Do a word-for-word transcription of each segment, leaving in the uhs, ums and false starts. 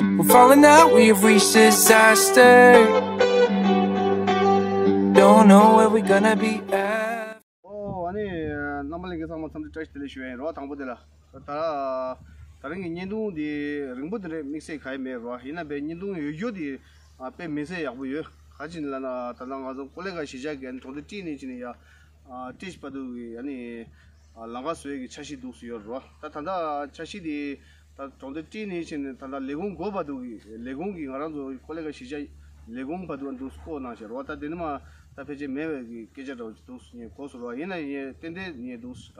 We're falling out, we have reached disaster. Don't know where we're gonna be at. ཨོ། ཨ་ནི་རྣམ་པ་ལྷན་རྒྱས་ཚང་མ་འཚམས་འདྲི་བཀྲ་ཤིས་བདེ་ལེགས་ཞུ་ཡ་ཡིན་རོ། དང་པོ་དེ་ལ་ད་ད་རིང་གི་བརྙན་ཐུང་འདི་རིང་པོ་དེ་འདྲ་དམིགས་བསལ་གང་ཡང་མེད་རོ། ཡིན་ན་བས་བརྙན་ཐུང་ཡོད་རྒྱུ་དེ་ཨ་དཔེ་མི་སྲིད་ཡག་པོ་ཡོད། ག་ཅི་ལབ་ན་ད་ལྟ་ང་ཚོ་ཀོ་ལི་གྷལ་གཞིས་ཆགས་ཀྱི་ཨ་ནི་གྲོང་སྡེ་ཊི་ནས་ཕྱིན་ནས་ཡ་ཨ་ཊི་ཇི་བར་དུ་གི་ཨ་ནི་ཨ་ལམ་ཁ་བཟོ་ཡས་ཀྱི་འཆར་གཞི་འདུག་སེ་ཡོད་རོ། ད་ད་ལྟ་འཆར་གཞི་དེ་ད་གྲོང་སྡེ་ཊི་ནས་ཕྱིན་ནས་ད་ལྟ་ལས་ཁུངས་སྒོ་བར་དུ་གི་ལས་ཁུངས་ཀྱི་ང་རང་ཚོ་ཀོ་ལི་གྷལ་གཞིས་ཆགས་ལས་ཁུངས་བར་དུ་འདུག་སེ་བསྐོར་གནང་བཞག་རོ། ད་དེ་ནས་མ་ད་ཕལ་ཆེར་མེད་པའི་གི་སྐད་ཆ་འདྲ་བོ་ཅིག་འདུག་སེ་ངས་གོ་སོང་རོ། ཡིན་ན་ཡང་ཏན་ཏན་ངས་འདུག་སེ་ཨ་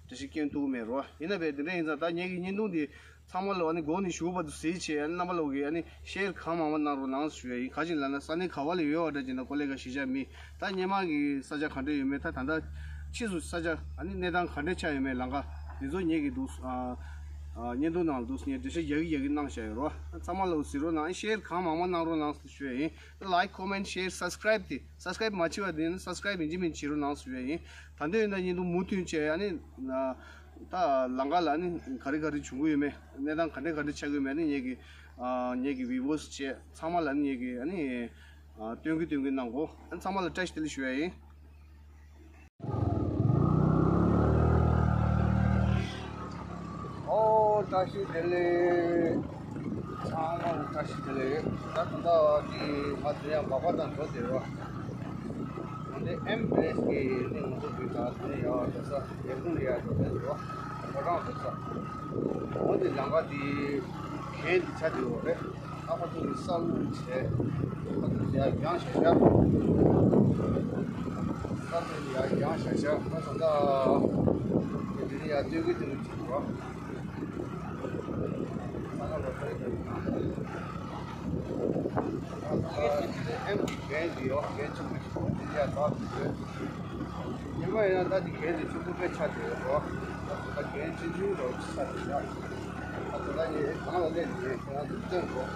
འགྲེལ་བཤད་སྐྱོན་ཐུབ་ཀྱི་མེད་རོ། ཡིན་ན་བས་དེ་འདྲ་ཡིན་ཙང་ད་ངེད་ཀྱི་བརྙན་ཐུང་འདི་ཚང་མ་ལོ་ཨ་ནི་འགོ་ནས་གཞུག་བར་དུ་གཟིགས་བྱས་ཨ་ནི་རྣམ་པ་ལོ་གིས་ཨ་ནི་ཤེར་གང་མང་མང་གནང་རོགས་གནང་ཞུ་ཡ་ཡིན། ག་ཅི་ལབ་ན་ས་གནས་ག་བ་ལ་ཡོད་བ་འདྲ་ཅིག་ན་ཀོ་ལི་གྷལ་གཞིས་ཆགས་མི་ད་སྔོན་མ་གི་ས་ཆ་ག་འདྲ་ཡོད་མེད། ད་ད་ལྟ་ཕྱིས་སུ་ས་ཆ་ཨ་ནི་གནས་སྟངས་ག་འདྲ་ཆགས་ཡོད་མེད་ལམ་ཁ་འདི་ཚོ་ངེད་ཀྱི་འདུག་ཨ་ཨ་བརྙན་ཐུང་ནང་འདུག་ངས་འགྲེལ་བཤད་རྒྱག་གི་རྒྱག་གི་གནང་བཞག་ཡོད་རོ། ཚང་མ་ལོ་གཟིགས་རོགས་གནང་། ཤེར་གང་མང་མང་གནང་རོགས་གནང་ཞུ་ཡ་ཡིན། ལའིཀ་ཀོ་མེན་ཤེར་སབ་སི་ཀ་རའིབ་དེ་སབ་སི་ཀ་རའིབ་མ་བྱས་པ་དེ་ཡིན་ན་སབ་སི་ཀ་རའིབ་ཡིན་གཅིག་མིན་གཅིག་བྱེད་རོགས་གནང་ཞུ་ཡ་ཡིན། ད་འདོད་ཡོད་ན་བརྙན་ཐུང་མུ་མཐུད་བྱས་ཨ་ནི་ད་ལམ་ཁ་ལ་ནི་ག་རེ་ག་རེ་བྱུང་གི་ཡོད་མེད། གནས་སྟངས་ག་འདྲ་ག་འདྲ་ཆགས་ཀྱི་ཡོད་མེད་ནི་ངེད་ཀྱི་ཨ་ངེད་ཀྱི་བིའུ་ཝར་སི་བཅས་ཚང་མ་ལ་ནི་ངེད་ཀྱི་ཨ་ནི་ཨ་སྟོན་གི་སྟོན་གི་གནང་གོ། ཨ་ནི་ཚང་མ་ལ་བཀྲ་ཤིས་བདེ་ལེགས་ཞུ་ཡ་ཡིན། ཨོ་བཀྲ་ཤིས་བདེ་ལེགས། ཚང་མ་ལ་བཀྲ་ཤིས་བདེ་ལེགས། ད་ད་ལྟ་འདི་ང་དེ་ཡང་སྦག་སྦག་དང་འགྲོ་བསྡད་རོགས། འོན་ཏེ་ཨེམ་བི་ལེ་ཇི་གི་ནི་ང་ཚོ་འདི་ད་དེ་ནས་ཡར་འགྲོ་ས་ལས་ཁུངས་ལ་ཡར་འགྲོ་བསྡད་རོགས། ཕོ་བྲང་འགྲོ་ས། འོན་ཏེ་ལམ་ཁ་འདི་གན་འདི་ཆ་འདི་འོ་རེད། ཨ་ཕ་ཚོ་གི་ས་ལུག་བྱས། ཨ་ཕ་ཚོ་ཡར་རྒྱང་ཞག་ཞག་ས་ཚོ་ཡར་རྒྱང་ཞག་ཞག་ང་ཚོ་ད་འདི་ནས་ཡར་སྟོན་གི་སྟོན་གི་བྱེད་དགོས། ཉི་མ་ཡིན་ན་ད་དེ་གལ་ཏེ་ཆུ་ཚོད་དཔེ་ཆགས་བསྡད་ཡོད་རོ། ད་གལ་ཆུང་ཆུང་འདྲ་བོ་ཆགས་བསྡད་ཡོད། ད་དེ་ལ་ངས་གང་ལ་སླེབས་ནས་ཁྱེད་རང་ཚོ་སྟོན་དགོས།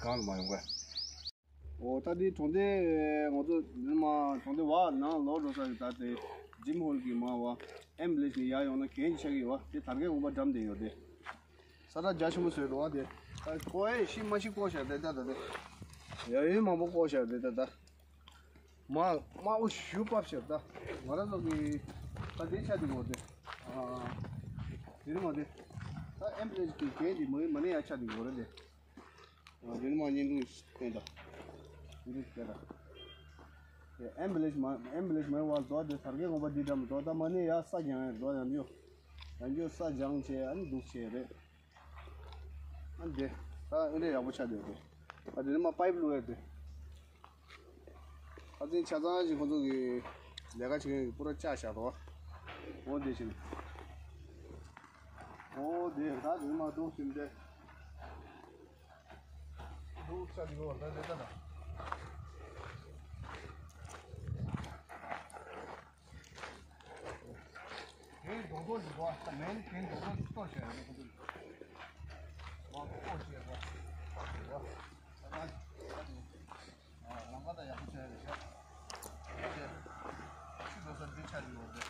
གང་ལ་མ་ཡོང་ག། འོ་ད་འདི་གྲོང་སྡེ་ང་ཚོ་འདི་མ་གྲོང་སྡེ་བ་ནང་ལོག་འགྲོ་ས་ཡོད། ད་དེ་ཇིམ་ཧོལ་གྱི་མ་བ་ཨེམ་བི་ལེ་ཇི་ནས་ཡར་ཡོང་ན་གན་ཆགས་ཀྱི་ཡོད་བ། དེ་དར་རྒྱས་དགོན་པ་འགྲམ་དེ་ཡོད་དེ། ས་ཁྲ་རྒྱ་ཆེན་པོ་བཟོས་འགྲོ་བ་དེ། ད་ཀོ་ཨེ་ཤི་མ་ཤི་ཀོ་ཤ་དེ་ད་ད་དེ། ཡ་ཡུན་མང་པོ་ཀོ་ཤ་དེ་ད་ད། མ་མ་འོ་ཞུ་པབ་ཤ་ད། ང་རང་ཚོ་གི་ད་དེ་ཆ་དེ་གོ་དེ། ཨ་དེ་རིང་མ་དེ། ད་ཨེམ་བི་ལེ་ཇི་གི་གན་དེ་མ་མ་ནི་ཡ་ཆ་དེ་གོ་རེད་དེ། དེ་ནི་མ་བརྙན་ཐུང་བསྟན་ད། དེ་རིང་སྐད་ད། དེ་ཨེམ་བི་ལེ་ཇི་མ་ཨེམ་བི་ལེ་ཇི་མ་བ་རྫོགས་དེ་དར་རྒྱས་དགོན་པ་འདི་འགྲམ་རྫོགས། ད་མ་ནི་ཡ་ས་རྒྱང་ཡ་རྫོགས་ཡང་རྒྱུ། ཡང་རྒྱུ་ས་རྒྱང་བྱས་ཨ་ནི་འདུག་བྱས་རེད། ཨ་འདི་ད་ཨེ་འདྲ་ཡག་པོ་ཆགས་བསྡད་དེ། ཨ་འདི་ནི་མ་པའིབ་བླུགས་ཡ་དེ། ཨ་ཙི་ཆ་ཚང་ཞིག་ཁོང་ཚོ་གི་ལས་ཀ་བྱེད་མཁན་གྱི་པུ་ར་བཅག་བཞག་འདུག་འོ་འདི་བྱས་ནས། འོ་འདི་ད་འདི་མ་འདུག་ཟིན་ཏེ། འདུག་ཆ་འདི་འོ་ད་འདི་ད་ད། དེའི་རྡོག་རྡོག་ཞིག་འདུག་ད་མེན་དེའི་རྡོག་རྡོག་ཞིག་གཏོར་བྱས་ཡོད་ཁོང་ཚོ་གི། མ་གཏོར་བྱས་འདུག་ད་ད། ལམ་ཁ་ད་ཡག་པོ་བྱས་རེད་ཤག་ཆུ་འགྲོ་ས་འདི་ཆགས་ཀྱི་ཡོད་རེད།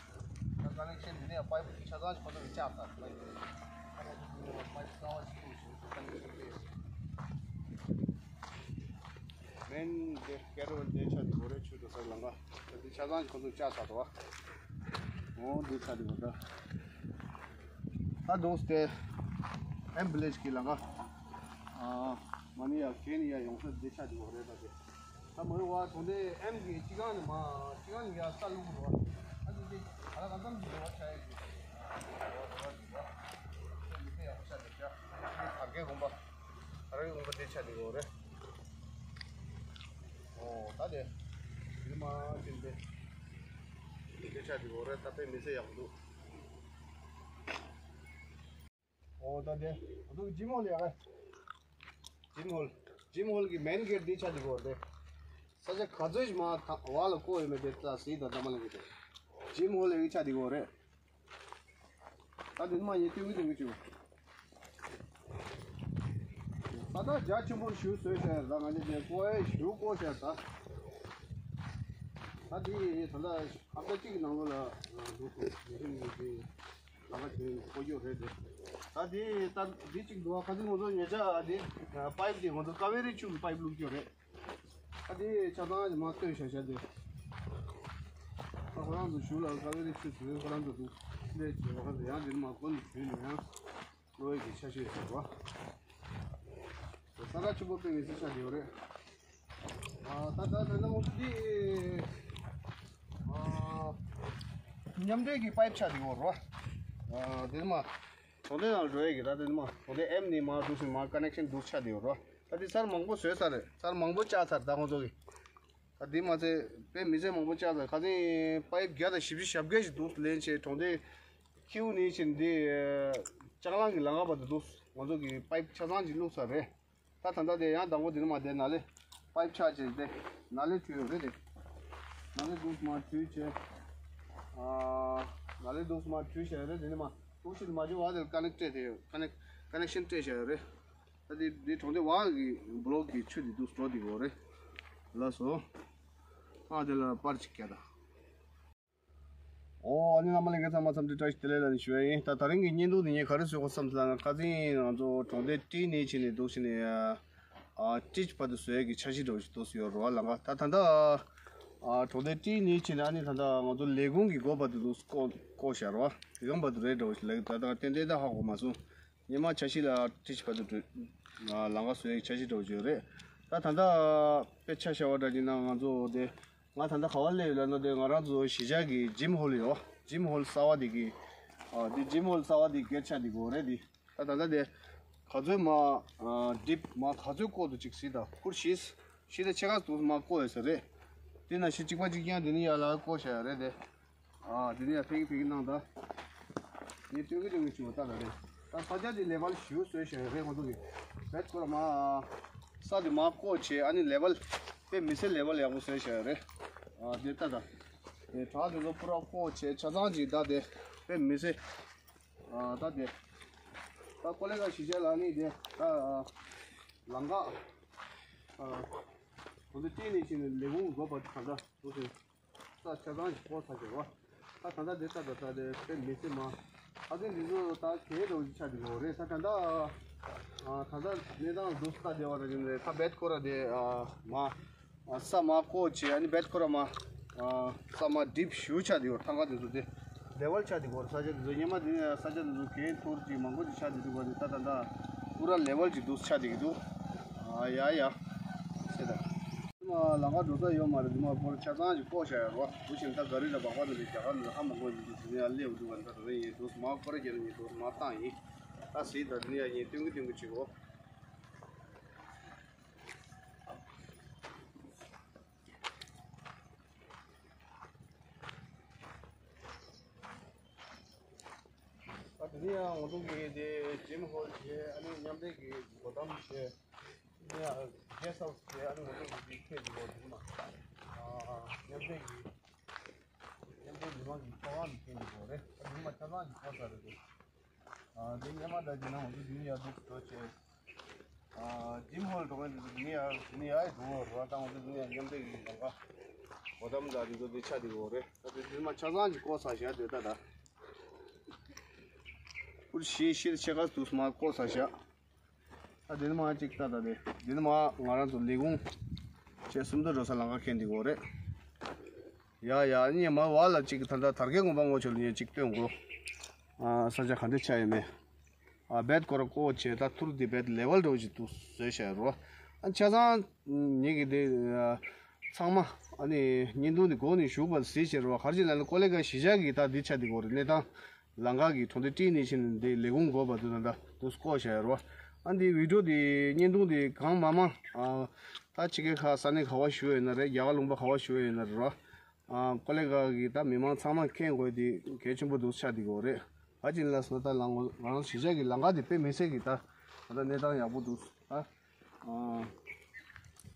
ད་དཀའ་ལས་ཆེ། འདི་ནས་པའིབ་ཆ་ཚང་ཞིག་ཁོ་ཚོ་གིས་བཅག་ཚར། པའིབ་གསར་པ་ཞིག་བཙུགས་བྱུང་། དཀའ་ལས་ཆེ་གི། མེན་འདི་ཀེ་ར་ཝན་འདི་ཆགས་ཀྱི་ཡོད་རེད། ཆུ་འགྲོ་ས་ལམ་ཁ་འདི་ཆ་ཚང་ཞིག་ཁོ་ཚོ་གིས་བཅག་ཚར་འདུག་འོ་འདི་ཆགས་ཀྱི་ཡོད་ད། ད་འདུག་སྟེ། ཨེམ་བི་ལེ་ཇི་གི་ལམ་ཁ། ཨ། མ་ནི་ཡ་གན་ནས་ཡར་ཡོང་ས་འདི་ཆགས་ཀྱི་ཡོད་རེད་ད་དེ། ད་མ་ཡོང་བ་གྲོང་སྡེ་ཨེམ་གི་སྤྱི་ཁང་ནས་མ་སྤྱི་ཁང་ནས་ཡར་ས་བླུགས་འགྲོ་བ། ཨ་ཙི་ཙི་ག་ལ་གང་འཚམ་གྱི་འགྲོ་བ་ཆགས་ཡོད་ཀྱི། འགྲོ་བ་འགྲོ་བ་འགྲོ་བ། ས་མི་ཚེ་ཡག་པོ་ཆགས་འདུག་ཤག་དར་རྒྱས་དགོན་པ། དར་རྒྱས་དགོན་པ་འདི་ཆགས་ཀྱི་ཡོད་རེད། ཨོ་ད་དེ། མ་ཅིན་དེ། དེ་ཆ་དེ་འོ་རེད། ད་དཔེ་མི་སྲིད་ཡག་པོ་འདུག། ཨོ་ད་དེ། ཨ་འདུག་ཇིམ་ཧོལ་ཡག་ག། ཇིམ་ཧོལ། ཇིམ་ཧོལ་གི་མེན་གེ་ཊི་དེ་ཆ་དེ་འོ་རེད། ས་ཆ་ག་ཚོད་ཞིག་མ་ཐ་བ་ལ་བཀོད་ཡོད་མེད་དེ་ད་སྲིད་ད་ད་མ་ལ་གི་དེ། ཇིམ་ཧོལ་ཡག་གི་ཆ་དེ་འོ་རེད། ད་དེ་མ་ཡིན་ཏིང་ཏིང་ཅིག། ད་ད་རྒྱ་ཆེན་པོ་ཞུ་བཟོས་བྱས་ད་ང་ཚོ་དེ་ཀོ་ཨེ་ཞུ་ཀོ་བྱས་ད། ད་དེ་ད་ལྟ་ཧབ་ཏ་གཅིག་གི་ནང་ལོགས་ལ་འདུག་ཉེ་ཤིང་ཉེ་ཤིང་ལ་ཁ་ཆེན་ཀོ་ཡོད་རེད་དེ། ད་དེ་ད་དེ་གཅིག་འདུག་ཨ། ཁ་ཚིག་ངོ་ཚོ་ཉེ་ཆ་དེ་པའིབ་དེ་ང་ཚོ་ཀ་ཝེ་རི་ཆུ་གི་པའིབ་བླུགས་ཀྱི་ཡོད་རེད། ཨ་དེ་ཆ་ཚང་མ་སྟོན་བྱ་བྱ་དེ། ཨ་ཁོ་རང་ཚོ་ཞུ་ལ་ཁ་བའི་རིགས་ཆུ་ཚོད་ཁོ་རང་ཚོ་དུ་ལས་བྱེད་པ་ཡང་དེ་མ་གོ་ནས་བྱུས་ནས་ཡང་བློ་ཡི་གི་ཆ་ཤས་ཟེར་བ། ས་ར་ཆུ་བོ་པའི་མི་སེར་ཆ་དེ་ཡོད་རེད། ཨ་ད་ད་ད་ནང་འདི། ཨ་མཉམ་འབྲེལ་གྱི་པའིབ་ཆ་དེ་ཡོད་རེད་བ། ཨ་དེ་མ། གྲོང་སྡེ་ནང་འགྲོ་ཡས་ཀྱི་ད་དེ་མ་གྲོང་སྡེ་ཨེམ་ནས་མར་འདུག་སེ་མར་ཀ་ནེག་ཤན་འདུག་ཆགས་བསྡད་ཡོད་རོ། ད་དེ་ཚར་མང་པོ་བཟོས་ཚར་རེད། ཚར་མང་པོ་བཅག་ཚར་ད་ཁོང་ཚོ་གི། ད་དེ་མ་ཚད་དཔེ་མི་ཚད་མང་པོ་བཅག་ཚར། ཁ་སང་པའིབ་བརྒྱ་དང་བཞི་བཅུ་ཞེ་བརྒྱད་ཞིག་འདུག་ལེན་བྱས། གྲོང་སྡེ་ཁྱིའུ་ནས་ཕྱིན་འདི་ལྕང་གླང་གི་ལམ་ཁ་བར་དུ་འདུག་ང་ཚོ་གི་པའིབ་ཆ་ཚང་ཅིག་བླུགས་ཚར་རེད། ད་ད་ལྟ་དེ་ཡང་དང་པོ་དེ་ནས་མར་དེ་ནཱ་ལས་པའིབ་ཆག་བྱས་ཏེ་ནཱ་ལས་བྲུས་ཡོད་རེད་དེ། ནཱ་ལས་འདུག་མར་བྲུས་བྱས། ཨ་ནཱ་ལས་འདུག་མར་བྲུས་བྱས་ཡོད་རེད། དེ་ནས་མར་འདུག་ཤིག་མ་བྱུང་བ་དེར་ཀ་ནེག་སྤྲད་དེ་ཡོད། ཀ་ནེག་ཀ་ནེག་ཤན་སྤྲད་བྱས་ཡོད་རེད། ད་དེ་དེ་གྲོང་སྡེ་བ་གི་བློག་གི་ཆུ་དེ་འདུག་འགྲོ་དེ་གོ་རེད། ལགས་སོ། ཨ་དེ་ལ་པར་ཅིག་བརྒྱབ་ད། ཨོ་ཨ་ནི་བླ་མ་ལྷན་རྒྱས་ཚང་མ་འཚམས་འདྲི་བཀྲ་ཤིས་བདེ་ལེགས་ལབ་ནས་ཞུ་ཡ་ཡིན། ད་ད་རིང་གི་བརྙན་ཐུང་འདི་ངས་ག་རེ་བཟོས་གོ་བསམ་ཟེར་ན། ཁ་སང་ང་ཚོ་གྲོང་སྡེ་ཊི་ནས་ཕྱིན་ནས་འདུག་ཕྱིན་ནས་ཨ་ཊི་ཅི་བར་དུ་བཟོ་ཡ་གི་འཆར་གཞི་འདྲ་བོ་ཞིག་འདུག་སེ་ཡོད་རེད་བ། ལམ་ཁ་ད་ད་ལྟ་ཨ་གྲོང་སྡེ་ཊི་ནས་ཕྱིན་ནས་ཨ་ནི་ད་ལྟ་ང་ཚོ་ལས་ཁུངས་ཀྱི་སྒོ་བར་དུ་འདུག་བཀོག་བཀོག་བཞག་རེད་བ། ལས་ཁུངས་བར་དུ་རེད་འདྲ་བོ་ཞིག་ལབ་ཀྱི། ད་ད་ཏན་ཏན་ད་ཧ་གོ་མ་སོང་། སྔོན་མ་འཆར་གཞི་ལ་ཊི་ཅི་བར་དུ་ལམ་ཁ་བཟོ་ཡ་གི་འཆར་གཞི་འདྲ་བོ་ཞིག་ཡོད་རེད། ད་ད་ལྟ་དཔེ་ཆ་བཞག་པ་འདྲ་ཡིན་ན་ང་ཚོ་དེ། ང་ད་ལྟ་ག་བ་སླེབས་ཡོད་ལབ་ན་དེ་ང་རང་ཚོ་གཞིས་ཆགས་ཀྱི་ཇིམ་ཧོལ་ཡོད། ཇིམ་ཧོལ་གསར་བ་དེ་གི། ཨ་དེ་ཇིམ་ཧོལ་གསར་བ་དེ་སྒེར་ཆ་དེ་གོ་རེད་དེ། ད་ད་ལྟ་དེ་ག་ཚོད་མ་ཨ་ཌིབ་མ་ག་ཚོད་བཀོག་འདུག་ཅིག་གཟིགས་དང་། ཁུར་ཤིས་ཤི་ད་ཕྱེད་ཀ་འདུག་མ་བཀོག་ཡོད་ས་རེད། དེ་ན་ཤི་གཅིག་པ་གཅིག་རྐྱང་དེ་ནི་ཡར་ལ་བཀོག་བཞག་ཡོད་རེད་དེ། ཨ་དེ་ནས་ཡང་ཕེག་ཕེག་གནང་ད། ངས་སྟོན་གི་སྟོན་གི་བྱུང་བ་ལྟ་ལ་རེད། ད་ས་ཆ་དེ་ལེ་བལ་ཞུ་བཟོས་བཞག་ཡོད་རེད་ཁོང་ཚོ་གིས། བེད་ཁོ་ར་མ། ས་དེ་མ་བཀོག་བྱས་ཨ་ནི་ལེ་བལ། དཔེ་མི་སྲིད་ལེ་བལ་ཡག་པོ་བཟོས་བཞག་ཡོད་རེད། ཨ་དེ་ལྟ་ད། དེ་བྲག་དེ་ཚོ་ཕུ་ར་བཀོག་བྱས་ཆ་ཚང་ཅིག་ད་དེ། དཔེ་མི་སྲིད། ཨ་ད་དེ། ད་ཀོ་ལེ་ག་གཞིས་ཆགས་ལ་ནི་དེ་ད། ལམ་ཁ། ཨ་ཁོང་ཚོ་ཊི་ནས་ཕྱིན་ནས་ལས་ཁུངས་སྒོ་བར་ད་ད་འདུག་སེ། ས་ཆ་ཚང་ཞིག་སྤོ་ཚར་ཡོད་རེད་བ། ད་ད་ལྟ་དེ་ལྟ་ད་ལྟ་དེ་དཔེ་མི་སྲིད་མ། ཨ་ཙི་འདི་ཚོ་ད་གས་འདྲ་བོ་ཞིག་ཆགས་ཀྱི་ཡོད་རེད། ད་ད་ལྟ་ཨ་ད་ལྟ་གནས་སྟངས་འདུག་ལྟ་བསྡད་པ་འདྲ་ཞིག་རེད། ད་བེད་ཁོ་ར་དེ་ཨ་མ་ཨ་ས་མ་བཀོག་བྱས་ཨ་ནི་བེད་ཁོ་ར་མ་ཨ་ས་མ་ཌིབ་ཞུ་ཆགས་ཀྱི་ཡོད། ཐང་ག་དེ་ཚོ་དེ་ལེ་ཝལ་ཆགས་ཀྱི་ཡོད་རེད། ས་ཆ་དེ་ཚོ་སྔོན་མ་དེ་ནས་ས་ཆ་དེ་ཚོ་གས་འཐོར་ཅིག་མང་པོ་ཅིག་ཆགས་ཀྱི་འདུག་པ་དེ་ད་ད་ལྟ་ཕུ་ར་ལེ་ཝལ་ཅིག་འདུག་ཆགས་བསྡད་ཀྱི་འདུག་ཨ་ཡ་ཡ་ཟེར་ད། ལམ་ཁ་འགྲོ་ས་ཡོད་མ་རེད། འདི་མ་ཕོར་ཆ་ཚང་ཞིག་བཀོག་བཞག་ཡོད་རེད་བ། འདུག་ཕྱིན་ད་ག་རི་ལ་སྦག་སྦག་འདུག་རྒྱ་གར་ལ་ཧ་མ་གོ་ཡིན་འདུག་དེ་ནས་ཡར་སླེབས་འདུག་བ། ད་དེ་ནས་ཡིན་འདུག་མ་ཁོ་ར་རྒྱལ་ནས་ཡིན་འདུག་མ་བཏང་ཡིན། ད་སྲིད་ད་དེ་ནས་ཡར་ཡིན་སྟོན་གི་སྟོན་གི་བྱེད་གོ། ད་དེ་ནས་ཡང་ང་ཚོ་གི་དེ་ཇིམ་ཧོལ་བྱས་ཨ་ནི་མཉམ་འབྲེལ་གྱི་སྒོ་འགྲམ་བྱས། ཡ། གེ་སི་ཧའུ་སི་དེ་ཨ་ནི་ང་ཚོ་གི་ཁྱེད་ཀྱི་ལོ་དུ་མ། མཉམ་འབྲེལ་གྱི། མཉམ་འབྲེལ་མི་མང་གི་ཚོགས་ཁང་གི་ཁྱེད་ཀྱི་ལོ་རེད། ཨ་ནི་མ་ཆ་ཚང་གི་ཚོགས་ས་རེད་དེ། དེ་སྔོན་མ་ད་ཅི་ན་ང་ཚོ་འདི་ནས་ཡར་འདུག་འགྲོ་བྱས། ཇིམ་ཧོལ་འགྲོ་མཁན་དེ་ཚོ་འདི་ནས་ཡར་འདི་ནས་ཡར་འགྲོ་བར་ད་ང་ཚོ་འདི་ནས་ཡར་མཉམ་འབྲེལ་གྱི་ལམ་ཁ། སྒོ་འགྲམ་ད་འདི་ཚོ་འདི་ཆ་འདི་གོ་རེད། ད་དེ་འདི་མ་ཆ་ཚང་གི་བཀོག་ཚར་བཞག་དེ་ད་ད། ཁུར་ཤི་ཤི་ཆེ་ཁ་དུས་མ་བཀོག་ཚར་བཞག་ད་དེ་ནི་མ་གཅིག་ལྟ་ད་དེ། དེ་ནི་མ་ང་རང་ཚོ་ལས་ཁུངས་བཅས་སུམ་མདོ་འགྲོ་ས་ལམ་ཁ་ཁེལ་འདི་གོ་རེད། ཡ་ཡ་ཨ་ནི་མ་བ་ལ་གཅིག་ད་ལྟ་དར་རྒྱས་དགོན་པ་ངོ་ཆོད་ལ་ཡ་གཅིག་སྟོན་གོ། ཨ་ས་ཆ་ག་འདྲ་ཆགས་ཡོད་མེད། ཨ་བེད་ཁོ་ར་བཀོག་བྱས་ད་ཐུར་འདི་བེད་ལེ་ཝལ་འགྲོ་བཞིན་དུ་བཟོས་བཞག་རོ། ཨ་ཆ་ཚང་ཉིད་ཀྱི་དེ་ཚང་མ་ཨ་ནི་བརྙན་ཐུང་འདི་གོ་ནས་བཞུགས་པ་གཟིགས་བྱས་རོ། ག་རེ་ལབ་ན་ཀོ་ལེ་ག་གཞིས་ཆགས་ཀྱི་ད་འདི་ཆ་འདི་གོ་རེད། གནས་སྟངས། ལམ་ཁ་གི་གྲོང་སྡེ་ཊི་ནས་ཕྱིན་འདི་ལས་ཁུངས་སྒོ་བར་དུ་ད་ལྟ་དུ་བཀོག་བཞག་ཡོད་རེད་བ། ཨ་འདི་བི་ཌིའོ་འདི་བརྙན་ཐུང་འདི་གང་མང་མང་ཨ་ ད་ཕྱི་རྒྱལ་ཁག་ས་གནས་ག་བ་བཞུགས་ཡོད་ན་རེད། རྒྱ་གར་ལུང་པ་ག་བ་བཞུགས་ཡོད་ན་རེད་རོ། ཨ་ཀོ་ལི་གྷལ་གི་ད་མི་མང་ཚང་མ་མཁྱེན་དགོས་དེ་གལ་ཆེན་པོ་འདུག་ཆགས་བསྡད་ཀྱི་ཡོད་རེད། ཧ་ཅང་ལ་སོ་ད་ལ་ངོ་རང་གཞིས་ཆགས་ཀྱི་ལམ་ཁ་དེ་དཔེ་མི་སྲིད་ཀྱི་ད་ད་ལྟ་གནས་སྟངས་ཡག་པོ་འདུག་ཨ། ཨ།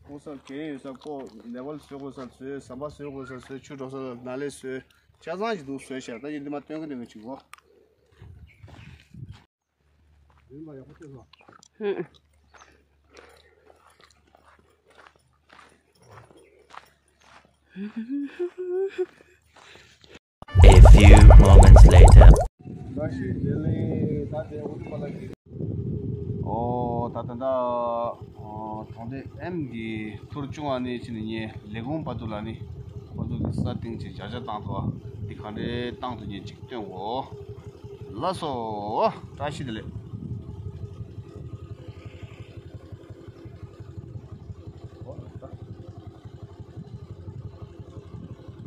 ལྐོག་ཟ་གས་ཡོད་ས་ལྐོག་ལེ་ཝལ་བཟོ་དགོས་ས་བཟོས། ཟམ་པ་བཟོ་དགོས་ས་བཟོས། ཆུ་འགྲོ་ས་ལ་ནཱ་ལས་བཟོས། ཆ་ཚང་ཞིག་འདུག་བཟོས་ཤག་ད་ཡིན་དུས་མ་སྟོན་གི་འདུག་གི་ཅིག་གོ། ཡིན་པ་ཡག་པོ་བྱས་སོང་། ཧུམ། A few moments later. བཀྲ་ཤིས་བདེ་ལེགས། ད་དེ་འོ་དེ་པ་ལ་གི། ཨོ་ད་ད་ད། ཨོ་གྲོང་སྡེ་ཨེམ་གི་ཐུར་ཆུང་བ་ནས་ཕྱིན་ནས་ངས་ལས་ཁུངས་བར་དུ་ལ་ནི་ཁོ་ཚོ་གི་ས་སྟེང་ཆེ་བརྒྱ་ཆ་བཏང་ཐུབ་པ་འདི་ག་འདྲའི་བཏང་ཐུབ་ངས་ཅིག་སྟོན་གོ། ལགས་སོ། བཀྲ་ཤིས་བདེ་ལེགས།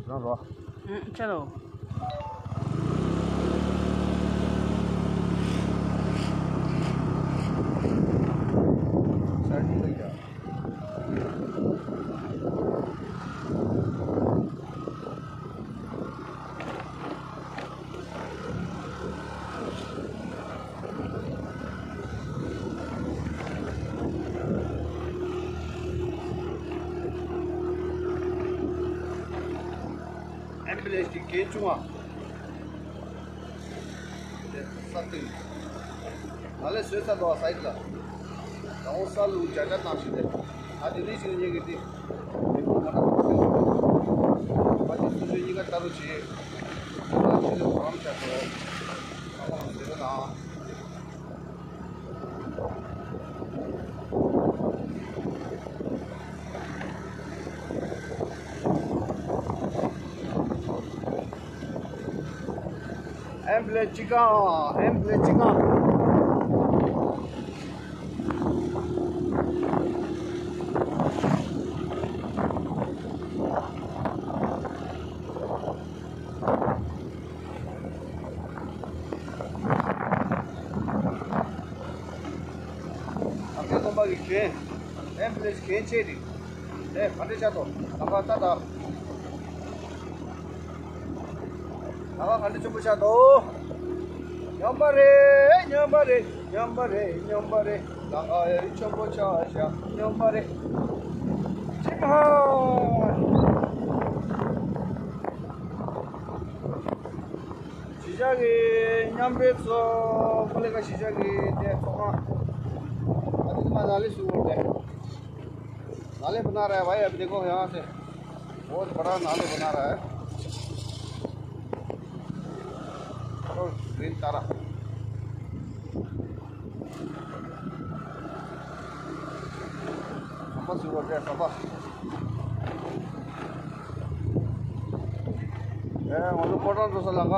རང་རོ། ཨུ། ཆ་ལོ། ཨེམ་བུ་ལེན་སི་གི་འགན་ཆུང་བ། ས་སྟེང་ང་ལས་བཟོས་ཚར་འདུག་བ། སའིཌ་ལ་རང་དབང་ས་ལུག་བརྒྱ་ཆ་བཏང་ཞིག་དེ། ད་དེ་ནས་ཞིག་ཉེ་གི་དེ་མི་བུ་མ་ན་ཁོ་ཚོས་ཕ་གི་སུ་ཚོད་གཉིས་ཀ་ལྟ་རུ་བྱེད། ང་ཚོས་གོ་རམ་བྱ་དགོས། ང་ཚོ་ཟེར་རོ་དང་། ཨེམ་བུ་ལེན་སི་གཅིག་ག་ཨེམ་བུ་ལེན་སི་གཅིག་ག་ཨ་ཕའི་དགོན་པ་གི་གྱོན། ཨེམ་བུ་ལེན་སི་གྱོན་ཆས་རེད། ཨེ་ག་འདྲ་ཆགས་འདུག་ལམ་ཁ་ལྟ་ད། ལམ་ཁ་ག་འདྲ་ཆེན་པོ་ཆགས་འདུག་སྙོམས་པ་རེད། སྙོམས་པ་རེད། སྙོམས་པ་རེད། སྙོམས་པ་རེད། ལམ་ཁ་ཡ་རི་ཆེན་པོ་ཆགས་ཤག་སྙོམས་པ་རེད། ཅི་མ། གཞིས་ཆགས་ཀྱི་མཉམ་འབྲེལ་ཚོགས། ཀོ་ལི་གྷལ་གཞིས་ཆགས་ཀྱི་དེ་ཚོགས་ཁང་། ཨ་དེ་མ་ནཱ་ལས་སུ་འོང་དེ། ནཱ་ལས་བུ་ན་ར་བ་ཡ་བི་དེ་གོ་ཡང་སེ། འོ་དེ་བ་ར་ནཱ་ལས་བུ་ན་ར། ཨོ་རིན་ཏ་ར། ཟམ་པ་ཟེར་བ་དེ་ཟམ་པ། ཨེ་ང་ཚོ་ཕོ་བྲང་འགྲོ་ས་ལམ་ཁ།